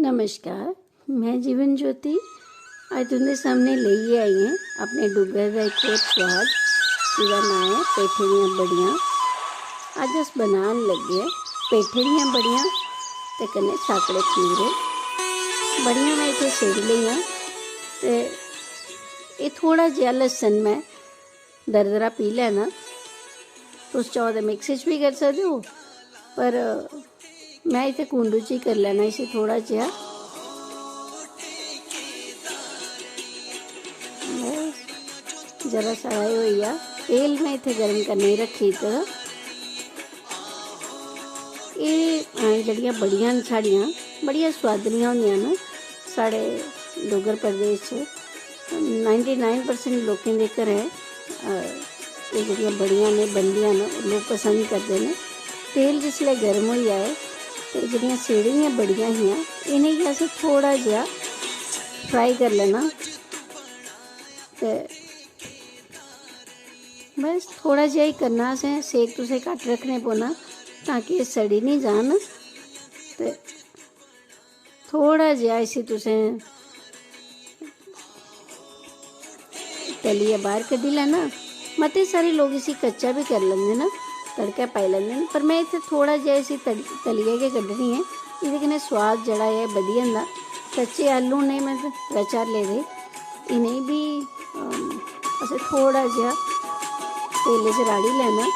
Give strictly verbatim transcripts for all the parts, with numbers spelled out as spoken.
नमस्कार, में जीवन ज्योति। अज्ज तुं'दे सामने लेइयै आई आं अपने डुग्गर दा इक होर सोआद, जेह्दा नांऽ ऐ पेठे दियां बड़ियां। अज्ज अस बनान लग्गे आं पेठे दियां बड़ियां ते कन्नै साकड़े खमीरे। बड़ियां में इत्थै सेड़ी लेइयां ते एह् थोह्ड़ा जेहा लस्सन में दरदरा पीह् लैना। तुस चाहो ते मिक्सी च बी करी सकदे ओ, पर में इत्थै कुंडू च ही करी लैना इसी थोह्ड़ा जेहा। बस, जरा सारा एह् होई गेआ। तेल में इत्थै गर्म करने गी रक्खी दित्ते दा। एह्, अ, जेह्ड़ियां बड़ियां न साढ़ियां, बड़ियां सोआदलियां होंदियां न साढ़े डुग्गर प्रदेश च। नाइंटी नाइन परसेंट लोकें दे घरें, अ, एह् जेह्ड़ियां बड़ियां न, बनदियां न, लोक पसंद करदे न। तेल जिसलै गर्म होई जाए ते जेह्ड़ियां सेड़ी दियां बड़ियां हियां, इ'नेंगी असें थोह्ड़ा जेहा फ्राई करी लैना। ते बस थोह्ड़ा जेहा ही करना असें, सेक तुसें घट्ट रक्खने पौना तां कि एह् सड़ी निं जान। ते थोह्ड़ा जेहा इसी तुसें तलियै बाह्र कड्ढी लैना। मते सारे लोक इसी कच्चा बी करी लैंदे न, तड़कै पाई लैंदे न, पर में इत्थै थोह्ड़ा जेहा इसी तल-, तलियै गै कड्ढनी ऐ। एह्दे कन्नै सोआद जेह्ड़ा ऐ बधी जंदा। कच्चे आलू न, में ते त्रै चार लेदे, इ'नेंगी बी, अम, असें थोह्ड़ा जेहा तेलै च राड़ी लैना।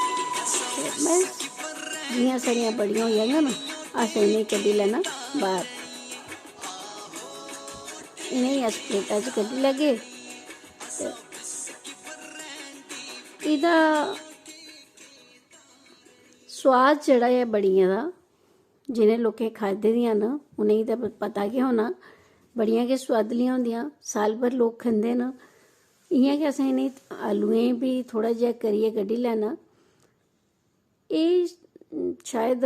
ते बस, जि'यां साढ़ियां बड़ियां होई जाङन, असें इ'नेंगी कड्ढी लैना बाह्र। इ'नेंगी अस प्लेटा च कड्ढी लैगे। ते एह्दा सोआद जेह्ड़ा ऐ बड़ियें दा, जि'नें लोकें खाद्धे दियां न, उ'नेंगी ते पता गै होना। बड़ियां गै सोआदलियां होंदियां, साल भर लोक खंदे न। इ'यां गै असें इ'नें आलूएं गी बी थोह्ड़ा जेहा करियै कड्ढी लैना। एह् शायद,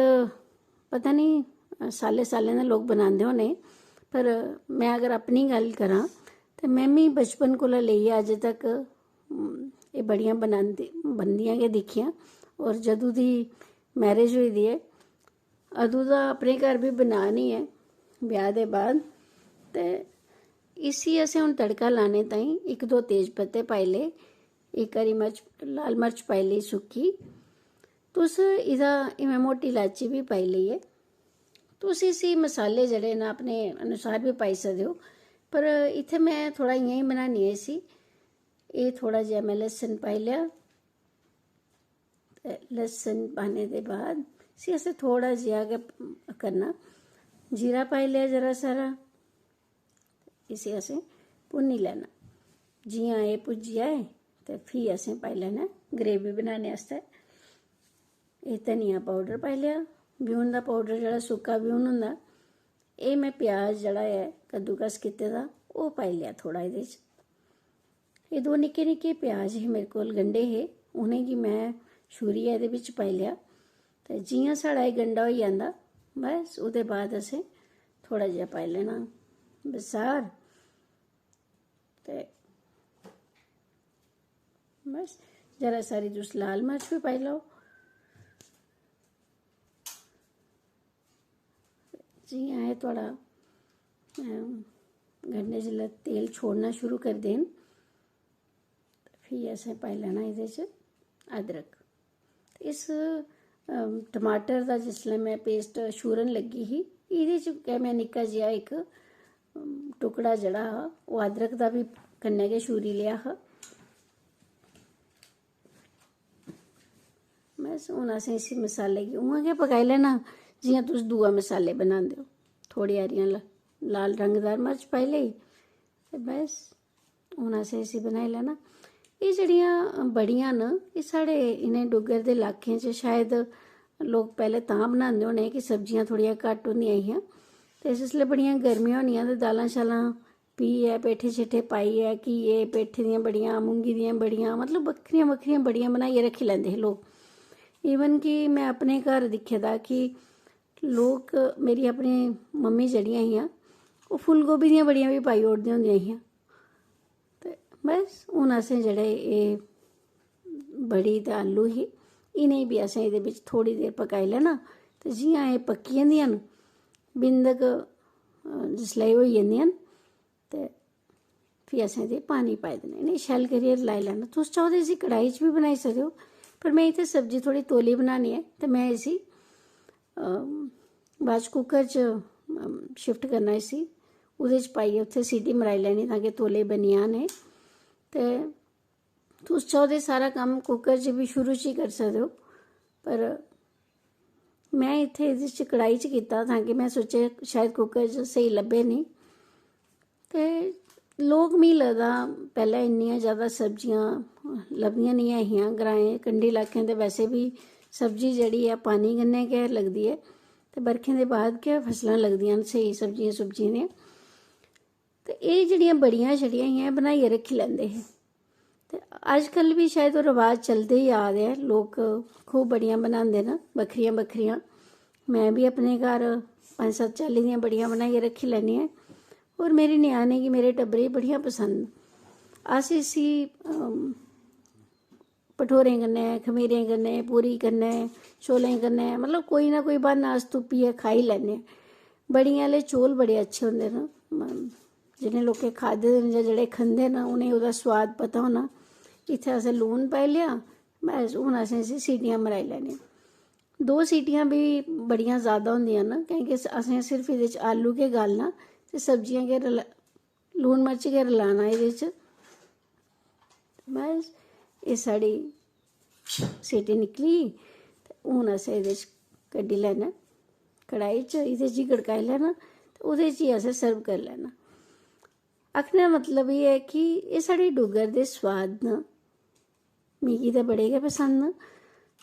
पता निं, साल्लें साल्लें दे लोक बनांदे होने, पर में अगर अपनी गल्ल करां ते में बी बचपन कोला लेइयै अज्ज तक, उम, एह् बड़ियां बनांदी, बनदियां गै दिक्खियां। होर जदूं दी मैरिज होई दी ऐ, अदूं दा अपने घर बी बनानी ऐ ब्याह् दे बाद। ते इसी असें हून तड़का लाने ताईं इक दो तेज पत्ते पाई ले, इक हरी मर्च, लाल मर्च पाई लेई सुक्की। तुस एह्दा, एह् में मोटी लाची बी पाई लेई ऐ। तुस इसी मसाले जेह्ड़े न अपने अनुसार बी पाई सकदे ओ, पर इत्थै में थोह्ड़ा इ'यां ही बनानी ऐ इसी। एह् थोह्ड़ा जेहा में लस्सन पाई लेआ। ते लस्सन पाने दे बाद इसी असें थोह्ड़ा जेहा गै करना। जीरा पाई लेआ जरा सारा। इसी असें भुन्नी लैना। जि'यां एह् भुज्जी जाए ते फ्ही असें पाई लैना ग्रेवी बनाने आस्तै। एह् धनिया पाउडर पाई लेआ, ब्यून दा पाउडर जेह्ड़ा सुक्का ब्यून होंदा, एह् में प्याज जेह्ड़ा ऐ कद्दूकस कीते दा, ओह् पाई लेआ थोह्ड़ा एह्दे च। एह् दो निक्के निक्के प्याज हे मेरे कोल, गंढे हे, उ'नेंगी में छूरियै एह्दे बिच पाई लेआ। ते जि'यां साढ़ा एह् गंढा होई जंदा, बस ओह्दे बाद असें थोह्ड़ा जेहा पाई लैना बसार। ते बस, जरा सारी तुस लाल मर्च बी पाई लैओ। जि'यां एह् थोह्ड़ा, अम, गंढे जिसलै तेल छोड़ना शुरू करदे न, ते फ्ही असें पाई लैना एह्दे च अदरक। ते इस, अम, टमाटर दा जिसलै में पेस्ट छूरन लग्गी ही, एह्दे च गै में निक्का जेहा इक, अम, टुकड़ा जेह्ड़ा हा, ओह् अदरक दा बी कन्नै गै छूरी लेआ हा। बस, हून असें इसी मसाले गी उ'आं गै पकाई लैना जि'यां तुस दूआ मसाले बनांदे ओ। थोह्ड़ी हारियां ल-, लाल रंगदार मर्च पाई लेई ते बस, हून असें इसी बनाई लैना। एह् जेह्ड़ियां बड़ियां न, एह् साढ़े इ'नें डुग्गर दे लाकें च शायद लोक पैह्लें तां बनांदे होने कि सब्जियां थोह्ड़ियां घट्ट होंदियां हियां, ते जिसलै बड़ियां गर्मियां होनियां ते दालां शालां पीह्यै, पेठे शेठे पाइयै, घिये, पेठे दियां बड़ियां, मुंगी दियां बड़ियां, मतलब बक्खरियां बक्खरियां बड़ियां बनाइयै रक्खी लैंदे हे लोक। इवन कि में अपने घर दिक्खे दा कि लोक, मेरी अपनी मम्मी जेह्ड़ियां हियां, ओह् फुल्ल गोभी दियां बड़ियां बी पाई ओड़दियां होंदियां हियां। ते बस, हून असें जेह्ड़े एह् बड़ी ते आलू ही, इ'नेंगी बी असें एह्दे बिच थोह्ड़ी देर पकाई लैना। ते जि'यां एह् पक्की जंदियां न, बिंदक जिसलै एह् होई जंदियां न ते फ्ही असें एह्दे पानी पाई देना। इ'नें शैल करियै रलाई लैना। तुस चाहो ते इसी कढ़ाई च बी बनाई सकदे ओ, पर में इत्थै सब्जी थोह्ड़ी तौली बनानी ऐ ते में इसी, अम, बाद च कुकर च, अम, शिफ्ट करना इसी। ओह्दे च पाइयै उत्थै सीटी मराई लैनी तां कि तौले बनी जान एह्। ते तुस चाहो ते सारा कम्म कुकर च बी शुरू च ही करी सकदे ओ, पर में इत्थै एह्दे च कढ़ाई च कीता तां कि में सोचेआ शायद कुकर च स्हेई लब्भे निं। ते लोक, मिगी लगदा, पैह्लें इन्नियां जैदा सब्जियां लभदियां निं ऐ हियां ग्राएं, कंढी लाकें ते वैसे बी सब्जी जेह्ड़ी ऐ पानी कन्नै गै लगदी ऐ ते बरखें दे बाद गै फसलां लगदियां न स्हेई सब्जियें सुब्जियें दियां। ते एह् जेह्ड़ियां बड़ियां छड़ियां हियां, एह् बनाइयै रक्खी लैंदे हे। ते अजकल्ल बी शायद ओह् रवाज चलदे ही आ दे ऐ, लोक खूब बड़ियां बनांदे न बक्खरियां बक्खरियां। में बी अपने घर पंज सत्त चाल्ली दियां बड़ियां बनाइयै रक्खी लैन्नी आं। होर मेरे ञ्याणें गी, मेरे टब्बरै गी बड़ियां पसंद न। अस इसी, अम, भठोरें कन्नै, खमीरें कन्नै, पूरी कन्नै, चौलें कन्नै, मतलब कोई ना कोई ब्हान्ना अस तुप्पियै खाई लैन्ने आं। बड़ियें आह्ले चौल बड़े अच्छे होंदे न। म-, जि'नें लोकें खाद्धे दे न जां जेह्ड़े खंदे न, उ'नेंगी ओह्दा सोआद पता होना। इत्थै असें लून पाई लेआ, बस हून असें इसी सीटियां मराई लैनियां। दो सीटियां बी बड़ियां जैदा होंदियां न, कैंह् कि असें सिर्फ एह्दे च आलू गै गालना ते सब्जियां गै रला-, लून मर्च गै रलाना एह्दे च। बस, एह् साढ़ी सीटी निकली। ते हून असें एह्दे च कड्ढी लैना कढ़ाई च, एह्दे च ही गड़काई लैना ते ओह्दे च ही असें सर्व करी लैना। आखने दा मतलब एह् ऐ कि एह् साढ़े डुग्गर दे सोआद न। मिगी ते बड़े गै पसंद न।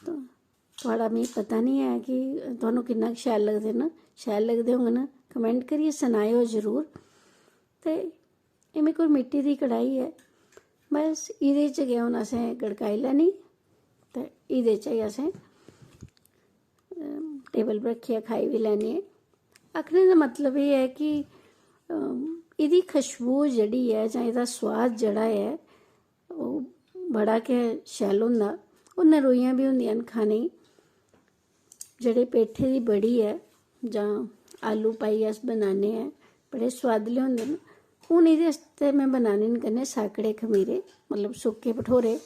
तो थुआढ़ा मिगी पता निं ऐ कि तुहानू किन्ना कुछ शैल लगदे न। शैल लगदे होङन, कमैंट करियै सनाएओ जरूर। ते एह् मेरे कोल मिट्टी दी कढ़ाई ऐ, बस एह्दे च गै हून असें गड़काई लैनी ते एह्दे च गै असें, अम, टेबल पर रक्खियै खाई बी लैनी ऐ। आखने दा मतलब एह् ऐ कि, अम, एह्दी खुशबू जेह्ड़ी ऐ जां एह्दा सोआद जेह्ड़ा ऐ, ओह् बड़ा गै शैल होंदा। ओह् नरोइयां बी होंदियां न खाने गी। जेह्ड़े पेठे दी बड़ी ऐ जां आलू पाइयै अस बनान्ने आं, बड़े सोआदले होंदे न। हून एह्दे आस्तै में बनाने न कन्नै साकड़े खमीरे, मतलब सुक्के भठोरे।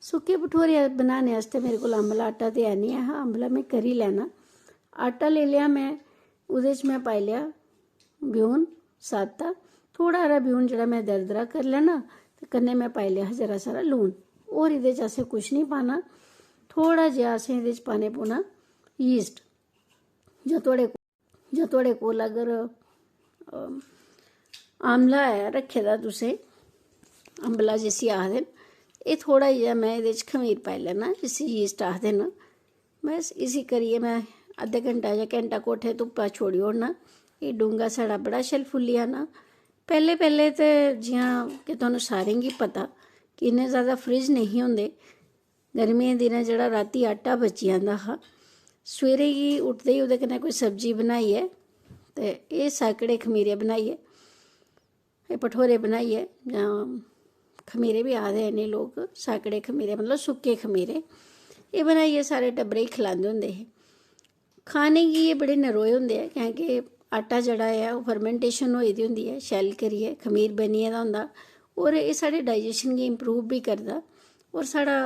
सुक्के भठोरे बनाने आस्तै मेरे कोल अम्बला आटा ते है निं ऐ हा, अम्बला में करी लैना। आटा लेई लेआ में, ओह्दे च में पाई लेआ ब्यून साबता, थोह्ड़ा हारा ब्यून जेह्ड़ा में दरदरा करी लैना ते कन्नै में पाई लेआ हा जरा सारा लून। होर एह्दे च असें कुछ निं पाना। थोह्ड़ा जेहा असें एह्दे च पाने पौना यीस्ट। जां थुआढ़े, जां थुआढ़े कोल अगर, अम, आमला ऐ रक्खे दा तुसें, अम्बला जिसी आखदे न, एह् थोह्ड़ा जेहा में एह्दे च खमीर पाई लैना, जिसी यीस्ट आखदे न। बस इसी करियै में अद्धे घैंटा जां घैंटा कोठे धुप्पा छोड़ी ओड़ना। एह् डूंगा साढ़ा बड़ा शैल फुल्ली जाना। पैह्लें पैह्लें ते जि'यां कि तुहानू सारें गी पता कि इन्ने जैदा फ्रिज नेईं होंदे। गर्मियें दे दिनें जेह्ड़ा रातीं आटा बची जंदा हा, सवेरे गी उठदे ही ओह्दे कन्नै कोई सब्जी बनाइयै ते एह् साकड़े खमीरे बनाइयै, एह् भठोरे बनाइयै, जां खमीरे बी आखदे इ'नें लोक, साकड़े खमीरे, मतलब सुक्के खमीरे, एह् बनाइयै सारे टब्बरै गी खलांदे होंदे हे। खाने गी एह् बड़े नरोए होंदे ऐ, कैंह् कि आटा जेह्ड़ा ऐ, ओह् फर्मेंटेशन होई दी होंदी ऐ शैल करियै, खमीर बनी गेदा होंदा, होर एह् साढ़े डाइजेशन गी इम्प्रूव बी करदा, होर साढ़ा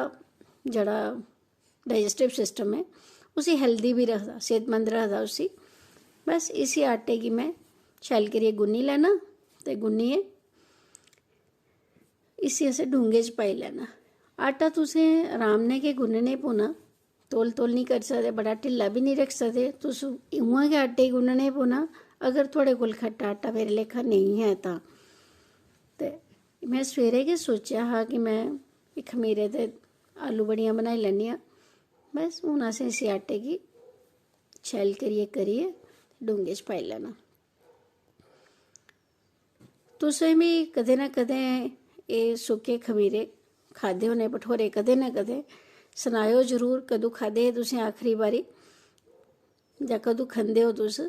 जेह्ड़ा डाइजेस्टिव सिस्टम ऐ, उसी हैल्दी बी रखदा, सेह्तमंद रखदा उसी। बस इसी आटे गी में शैल करियै गुन्नी लैना ते गुन्नियै इसी असें डूंगे च पाई लैना। आटा तुसें अराम नै गै गुन्नने पौना, तौल तौल निं करी सकदे, बड़ा ढिल्ला बी निं रक्खी सकदे। तुस उ'आं गै आटे गी गुन्नने पौना, अगर थुआढ़े कोल खट्टा आटा मेरे लेखा नेईं ऐ तां। ते में सवेरे गै सोचेआ हा कि में एह् खमीरे ते आलू बड़ियां बनाई लैन्नी आं। बस हून असें इसी आटे गी शैल करियै, करियै डूंगे च पाई लैना। तुसें बी कदें ना कदें एह् सुक्के खमीरे खाद्धे होने, भठोरे कदें ना कदें। सनाएओ जरूर कदूं खाद्धे हे तुसें आखरी बारी, जां कदूं खंदे ओ तुस।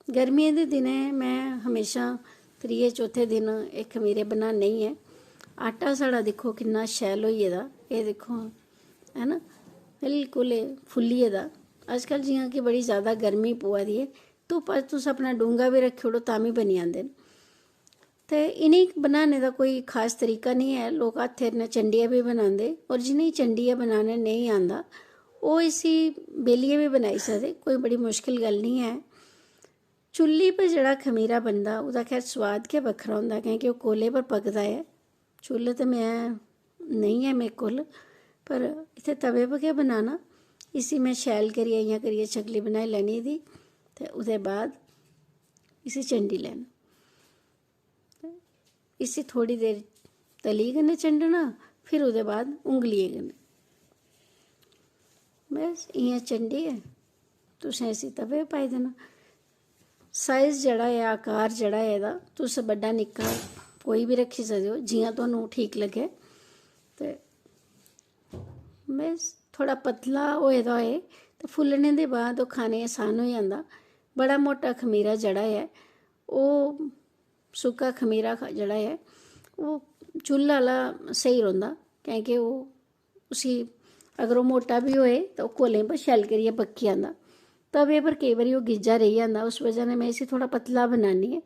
गर्मियें दे दिनें में म्हेशां त्रिये चौथे दिन एह् खमीरे बनान्नी ऐ। आटा साढ़ा दिक्खो किन्ना शैल होई गेदा, एह् दिक्खो हां, है ना, बिल्कुल एह् फुल्ली गेदा। अजकल्ल जि'यां कि बड़ी जैदा गर्मी पवा दी ऐ, धुप्पा च तुस अपना डूंगा बी रक्खी ओड़ो, तां बी बनी जंदे न। ते इ'नेंगी बनाने दा कोई खास तरीका निं ऐ। लोक हत्थै कन्नै चंडियां बी बनांदे, होर जि'नेंगी चंडियां बनाना नेईं आंदा, ओह् इसी बेलियै बी बनाई सकदे, कोई बड़ी मुश्कल गल्ल निं ऐ। चुल्ली पर जेह्ड़ा खमीरा बनदा, ओह्दा खैर सोआद गै बक्खरा होंदा, कैंह् कि ओह् कोले पर पकदा ऐ। चुल्ल ते में नेईं ऐ मेरे कोल, पर इत्थै तवे पर गै बनाना। इसी में शैल करियै, इ'यां करियै चकली बनाई लैनी एह्दी, ते ओह्दे बाद इसी चंडी लैना। इसी थोह्ड़ी देर तली कन्नै चंडना, फिर ओह्दे बाद उंगलियें कन्नै। बस इ'यां चंडियै तुसें इसी तवे पर पाई देना। साइज जेह्ड़ा ऐ, आकार जेह्ड़ा ऐ एह्दा, तुस बड्डा निक्का कोई बी रक्खी सकदे ओ, जि'यां तुहानू ठीक लग्गै। ते बस थोह्ड़ा पतला होए दा होए ते फुल्लने दे बाद ओह् खाने गी असान होई जंदा। बड़ा मोटा खमीरा जेह्ड़ा ऐ, ओह् सुक्का खमीरा ख-, जेह्ड़ा ऐ, ओह् चुल्ल आह्ला स्हेई रौंह्दा, कैंह् कि ओह् उसी, अगर ओह् मोटा बी होए, ते ओह् कोलें पर शैल करियै पक्की जंदा। तवे पर केईं बारी ओह् गिज्झा रेही जंदा, उस बजह कन्नै में इसी थोह्ड़ा पतला बनानी आं।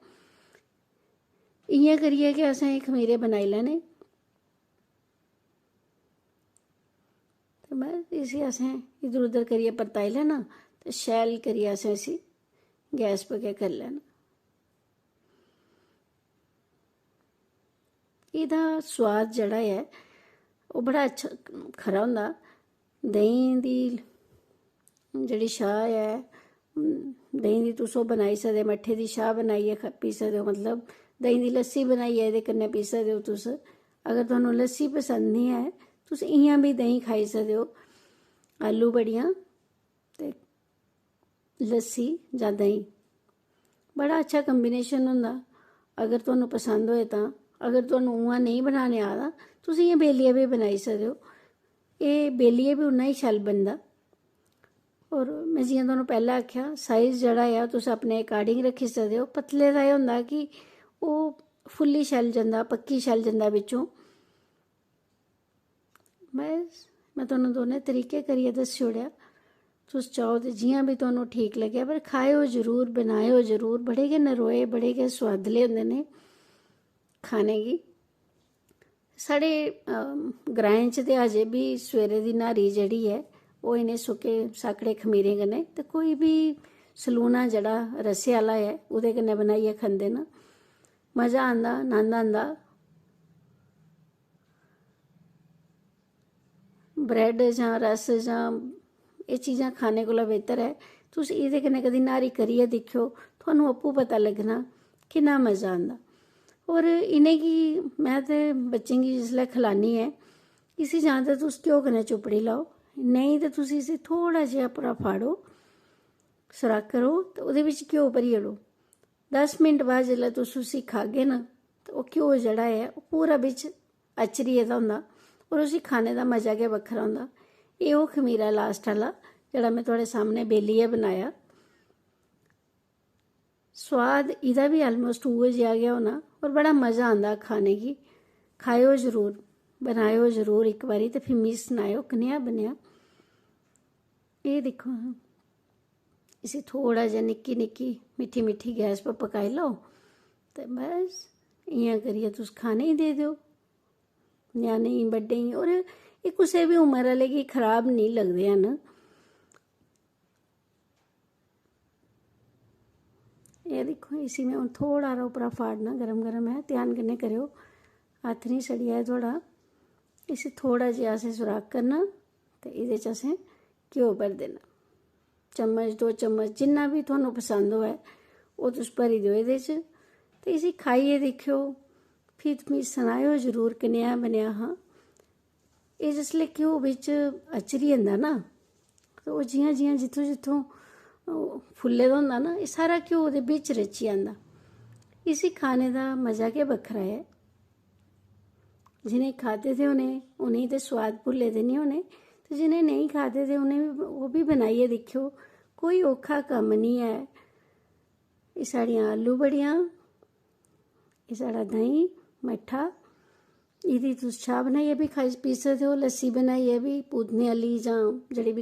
इ'यां करियै गै असें एह् खमीरे बनाई लैने। ते बस इसी असें इद्धर उद्धर करियै परताई लैना, ते शैल करियै असें इसी गैस पर गै करी लैना। एह्दा सोआद जेह्ड़ा ऐ, ओह् बड़ा अच्छा, खरा होंदा। देहीं दी जेह्ड़ी छाह् ऐ, देहीं दी तुस ओह् बनाई सकदे, मट्ठे दी छाह् बनाइयै ख-, पी सकदे ओ, मतलब, देहीं दी लस्सी बनाइयै एह्दे कन्नै पी सकदे ओ तुस। अगर तुहानू लस्सी पसंद निं ऐ, तुस इ'यां बी देहीं खाई सकदे ओ। आलू बड़ियां ते लस्सी जां देहीं, बड़ा अच्छा combination होंदा। अगर तुहानू पसंद होए तां, अगर तुहानू उ'आं नेईं बनाने आ दा, तुस इ'यां बेलियै बी बनाई सकदे ओ। एह् बेलियै बी उन्ना ही शैल बनदा। होर में जि'यां तुहानू पैह्लें आखेआ, साइज जेह्ड़ा ऐ, तुस अपने according रक्खी सकदे ओ। पतले दा एह् होंदा कि ओह् फुल्ली शैल जंदा, पक्की शैल जंदा बिच्चों। बस, में तुहानू दोनें तरीके करियै दस्सी ओड़ेआ। तुस चाहो ते जि'यां बी तुहानू ठीक लग्गै, पर खाएओ जरूर, बनाएओ जरूर। बड़े गै नरोए, बड़े गै सोआदले होंदे न खाने गी। साढ़े, अम, ग्राएं च ते अजें बी सवेरे दी न्हारी जेह्ड़ी ऐ, ओह् इ'नें सुक्के साकड़े खमीरें कन्नै ते कोई बी सलूना जेह्ड़ा रसै आह्ला ऐ, ओह्दे कन्नै बनाइयै खंदे न। मज़ा आंदा, नंद आंदा। ब्रैड जां रस जां एह् चीज़ां खाने कोला बेह्तर ऐ तुस एह्दे कन्नै कदी न्हारी करियै दिक्खेओ, थुहानू आपूं पता लग्गना किन्ना मज़ा आंदा। होर इ'नेंगी में ते बच्चें गी जिसलै खलानी ऐ, इसी जां ते तुस घ्यो कन्नै चुप्पड़ी लैओ, नेईं ते तुस इसी थोह्ड़ा जेहा उप्परा फाड़ो, सुराख करो ते ओह्दे बिच्च घ्यो भरी ओड़ो। दस मिंट बाद जिसलै तुस उसी खागे ना, ते ओह् घ्यो जेह्ड़ा ऐ, ओह् पूरा बिच्च अचरी गेदा होंदा, होर उसी खाने दा मज़ा गै बक्खरा होंदा। एह् ओह् खमीरा last आह्ला, जेह्ड़ा में थुआढ़े सामनै बेलियै बनाया। सोआद एह्दा बी almost उ'ऐ जेहा गै होना, होर बड़ा मज़ा आंदा खाने गी। खाएओ जरूर, बनाएओ जरूर इक बारी, ते फ्ही मिगी सनाएओ कनेहा बनेआ। एह् दिक्खो हां, इसी थोह्ड़ा जेहा निक्की निक्की मिट्ठी मिट्ठी गैस पर पकाई लैओ, ते बस इ'यां करियै तुस खाने गी देई देओ ञ्याणें गी, बड्डें गी, होर एह् कुसै बी उमर आह्ले गी खराब नेईं लगदे हैन। एह् दिक्खो, इसी में हून थोह्ड़ा हारा उप्परा फाड़ना, गर्म गर्म ऐ, ध्यान कन्नै करेओ, हत्थ निं सड़ी जाए थुआढ़ा। इसी थोह्ड़ा जेहा असें सुराख करना ते एह्दे च असें घ्यो भरी देना, चम्मच, दो चम्मच, जिन्ना बी थुहानू पसंद होऐ, ओह् तुस भरी देओ एह्दे च। ते इसी खाइयै दिक्खेओ, फ्ही तुस मिगी सनाएओ जरूर कनेहा बनेआ हा। एह् जिसलै घ्यो बिच्च अचरी जंदा ना, ते ओह् जि'यां जि'यां जित्थूं जित्थूं, ओह् फुल्ले दा होंदा ना, एह् सारा घ्यो ओह्दे बिच्च रची जंदा। इसी खाने दा मज़ा गै बक्खरा ऐ। जि'नें खाद्धे दे होने, उ'नेंगी ते सोआद भुल्ले दे निं होने, ते जि'नें नेईं खाद्धे दे, उ'नें बी, ओह् बी बनाइयै दिक्खेओ, कोई औखा कम्म निं ऐ। एह् साढ़ियां आलू बड़ियां, एह् साढ़ा देहीं मट्ठा, एह्दी तुस छाह् बनाइयै बी खाई, पी सकदे ओ, लस्सी बनाइयै बी, पूतने आह्ली जां जेह्ड़ी बी